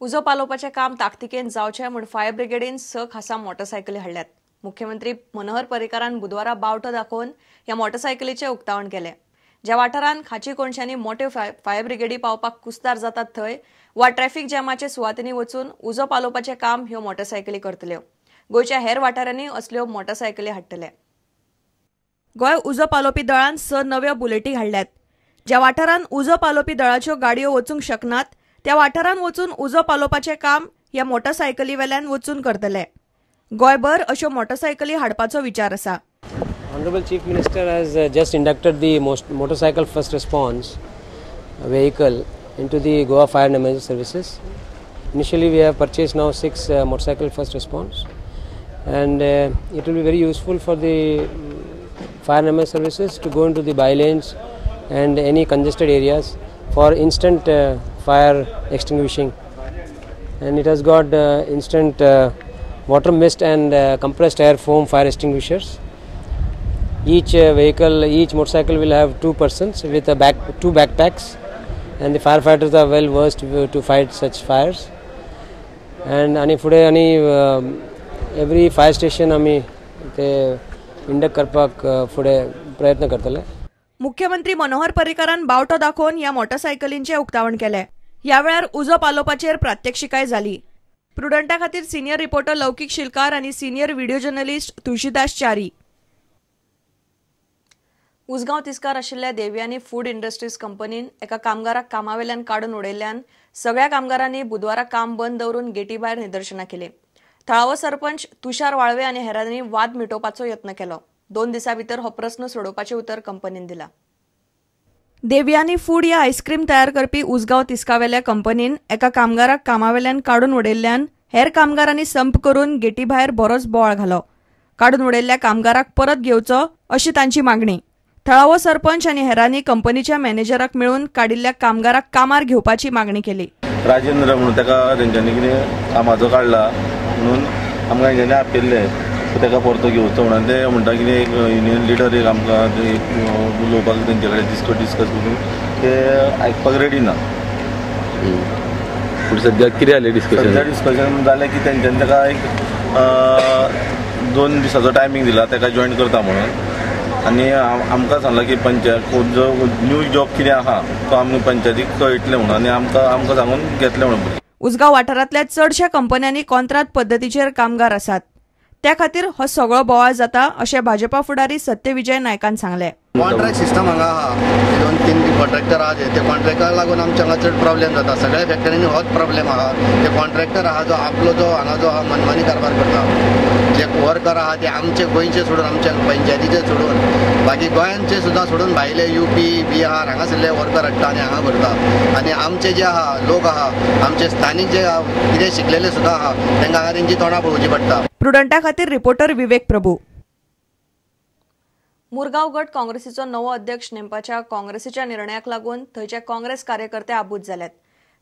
उजो पालोवपाचें काम ताकतिकेन जावचें म्हूण फायर ब्रिगेडीन 6 खासा मोटरसायकली हाडल्यात. मुख्यमंत्री मनोहर पर्रीकारान बुधवारा बावटो दाखोवन ह्या मोटरसायकलीचें उक्तावण केलें. ज्या वाठारांत खाची कोनशांनी मोट्यो फायर ब्रिगेडी पावपाक कुस्तार जातात थंय वा ट्रॅफिक जॅमाचे सुवातींनी वचून उजो पालोवपाचें काम ह्यो मोटरसायकली करतल्यो. गोंयच्या हेर वाठारांनी असल्यो मोटरसायकली हाडटले. गोंय उजो पालोवपी दळान 6 नव्यो बुलेटी हाडल्यात. ज्या वाठारांत उजो पालोवपी दळाच्यो गाडयो वचूंक शकनात त्या वाठारांत वचून उजो पालोवपाचें काम ह्या मोटरसायकली वेल्यान वचून करतले. गोंयभर अश्यो मोटरसायकली हाडपाचो विचार आसा. Honorable Chief Minister has just inducted the motorcycle first response vehicle into the Goa Fire and Emergency Services. Initially we have purchased now 6 motorcycle first response, and it will be very useful for the Fire and Emergency Services to go into the bylanes and any congested areas for instant fire extinguishing. And it has got instant water mist and compressed air foam fire extinguishers. Each vehicle, each motorcycle will have 2 persons with a two backpacks, and the firefighters are well versed to fight such fires. And ani fude ani every fire station ami te induct करपाक फुडे प्रयत्न करतले. मुख्यमंत्री मनोहर पर्रीकारान बावटो दाखोवन ह्या मोटरसायकलींचें उक्तावण केलें. ह्या वेळार उजो पालोवपाचेर प्रात्यक्षिकाय जाली. प्रुडंटा खातीर सिनियर रिपोर्टर लौकीक शिलकार आनी senior video journalist Tulsidas Chari. Ujgaon Tiskar आशिल्ल्या देवयानी फूड इंडस्ट्रीज कंपनीन एका कामगाराक कामावेल्यान काडून उडयल्ल्यान सगळ्या कामगारांनी बुधवारा काम बंद दवरून गेटी भायर निदर्शनां केली. थळावो सरपंच तुषार वाळवे आनी हेरांनी वाद मिटोवपाचो यत्न केलो. 2 दिसां भितर हो प्रस्न सोडोवपाचें उतर कंपनीन दिलां. देवयानी फूड ह्या आयस्क्रीम तयार करपी उसगांव तिस्कावेल्या कंपनीन एका कामगाराक कामावेल्यान काडून उडयल्ल्यान हेर कामगारांनी संप करून गेटी भायर बरोच बोवाळ घालो. काडून उडयल्ल्या कामगाराक परत घेवचो अशी तांची मागणी. थळावो सरपंच आनी हेरांनी कंपनीच्या मॅनेजराक मेळून काडिल्ल्या कामगाराक कामार घेवपाची मागणी केली. राजेंद्र म्हणून ताका तेंच्यांनी कितें कामाचो काडला म्हणून आमकां हेंच्यांनी आपयल्लें, ताका परतो घेवचो म्हणून ते म्हणटा कितें एक युनियन लिडर एक आमकां उलोवपाक तेंचे कडेन डिस्कस करून ते आयकपाक रेडी ना. पूण सद्याक कितें जालें डिस्कशन? सद्या डिस्कशन जालें की तेंच्यांनी ताका एक 2 दिसाचो टायमींग दिला ताका जॉयन करता म्हणून, आनी आमकां सांगलां की पंचायत जो न्यू जॉब कितें आहा तो आमकां पंचायतीक कळटलें म्हणून, आनी आमकां सांगून घेतलें म्हणून. उसगांव वाठारांतल्या चडश्या कंपन्यांनी कॉन्त्रात पद्दतीचेर कामगार आसात, त्या खातीर हो सगळो बोवाळ जाता अशें भाजपा फुडारी सत्यविजय नायकान सांगलें. कॉन्ट्रॅक्ट सिस्टम हांगा आहा, 2-3 कॉन्ट्रॅक्टर आहा ते कॉन्ट्रॅक्टराक लागून आमच्या हांगा चड प्रॉब्लेम जाता. सगळ्या फॅक्टरींनी होच प्रॉब्लेम आहा. ते कॉन्ट्रॅक्टर आहा जो आपलो जो हांगा जो आहा मनमानी कारभार करता. जे वर्कर आहा ते आमचे गोंयचे सोडून, आमच्या पंचायतीचे सोडून, बाकी गोंयांचे सुद्दां सोडून भायले युपी बिहार हांगासरले वर्कर हाडटा आनी हांगा भरता. आनी आमचे जे आहा लोक आहा, आमचे स्थानीक जे कितें शिकलेले सुद्दां आहा तांकां हांगा तेंची तोंडां पळोवची पडटा. प्रुडंटा खातीर रिपोर्टर विवेक प्रभू. मुरगांव गट काँग्रेसीचो नवो अध्यक्ष नेमपाच्या काँग्रेसीच्या निर्णयाक लागून थंयचे काँग्रेस कार्यकर्ते आबूज जाल्यात.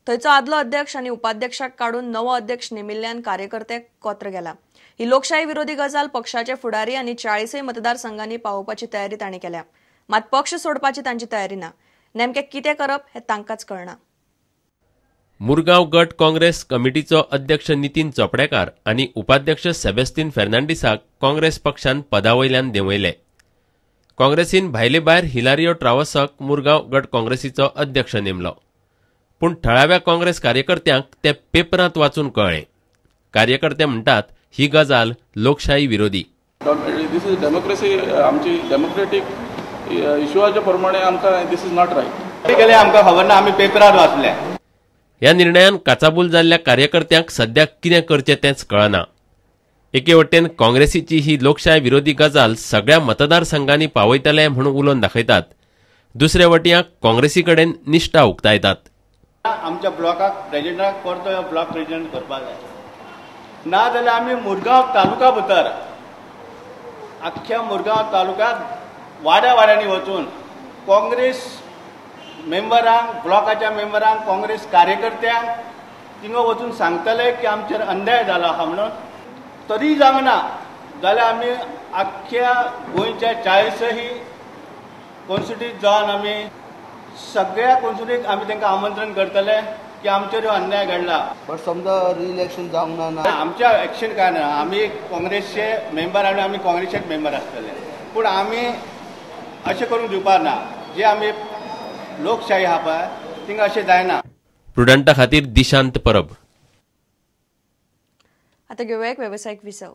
थंयचो आदलो अध्यक्ष आनी उपाध्यक्षाक काडून नवो अध्यक्ष नेमिल्ल्यान कार्यकर्ते कोत्र गेला. ही लोकशाही विरोधी गजाल पक्षाचे फुडारी आनी 40 मतदारसंघांनी पावोवपाची तयारी तांणी केल्या. मात पक्ष सोडपाची तांची तयारी ना. नेमकें कितें करप हें तांकांच कळना. मुरगांव गट काँग्रेस कमिटीचो अध्यक्ष नितीन चोपडेकार आनी उपाध्यक्ष सेबेस्तीन फेर्नांडीसाक काँग्रेस पक्षान पदावयल्यान देंवयले. काँग्रेसीन भायले भायर हिलारियो ट्रावसाक मुरगांव गट काँग्रेसीचो अध्यक्ष नेमलो. पूण थळाव्या काँग्रेस कार्यकर्त्यांक ते पेपरांत वाचून कळ्ळें. कार्यकर्ते म्हणटात ही गजाल लोकशाही विरोधी. This is democracy, आमची डेमोक्रेटीक इशुआच्या प्रमाणे आमकां this is not right. आमकां खबर ना, आमी पेपरार वाचले. ह्या निर्णयान काचाबूल जाल्ल्या कार्यकर्त्यांक सद्याक कितें करचें तेंच कळना. एके वटेन काँग्रेसीची ही लोकशाय विरोधी गजाल सगळ्या मतदारसंघांनी पावयतले म्हणून उलोवन दाखयतात, दुसरे वटयां काँग्रेसी कडेन निश्ठा उक्तायतात. आमच्या ब्लॉकाक प्रेजिडेंटाक परतो ब्लॉक प्रेजिडेंट करपाक जाय, ना जाल्यार आमी मुरगांव तालुका भितर आख्ख्या मुरगांव तालुक्यात वाड्या वाड्यांनी वचून काँग्रेस मेंबरांक, ब्लॉकाच्या मेंबरांक, काँग्रेस कार्यकर्त्यांक थिंगा वचून सांगतले की आमचेर अन्याय जाला आहा म्हणून. तरी जावना जाल्यार आमी आख्ख्या गोंयच्या 40 कॉन्स्टिट्यूट जावन आमी सगळ्या कॉन्स्टिट्यूट आमी तांकां आमंत्रण करतले की आमचेर अन्याय घडला. बट समजा रिइलेक्शन जावंक ना, आमच्या एक्शन काय ना, आमी काँग्रेसचे मेंबर आनी आमी काँग्रेसचेच मेंबर आसतले, पूण आमी अशें करूंक दिवपाक ना. जे आमी लोकशाही आहा पळय थिंगा अशें जायना. प्रुडंटा खातीर दिशांत परब. आता घेवया एक वेवसायीक विसव.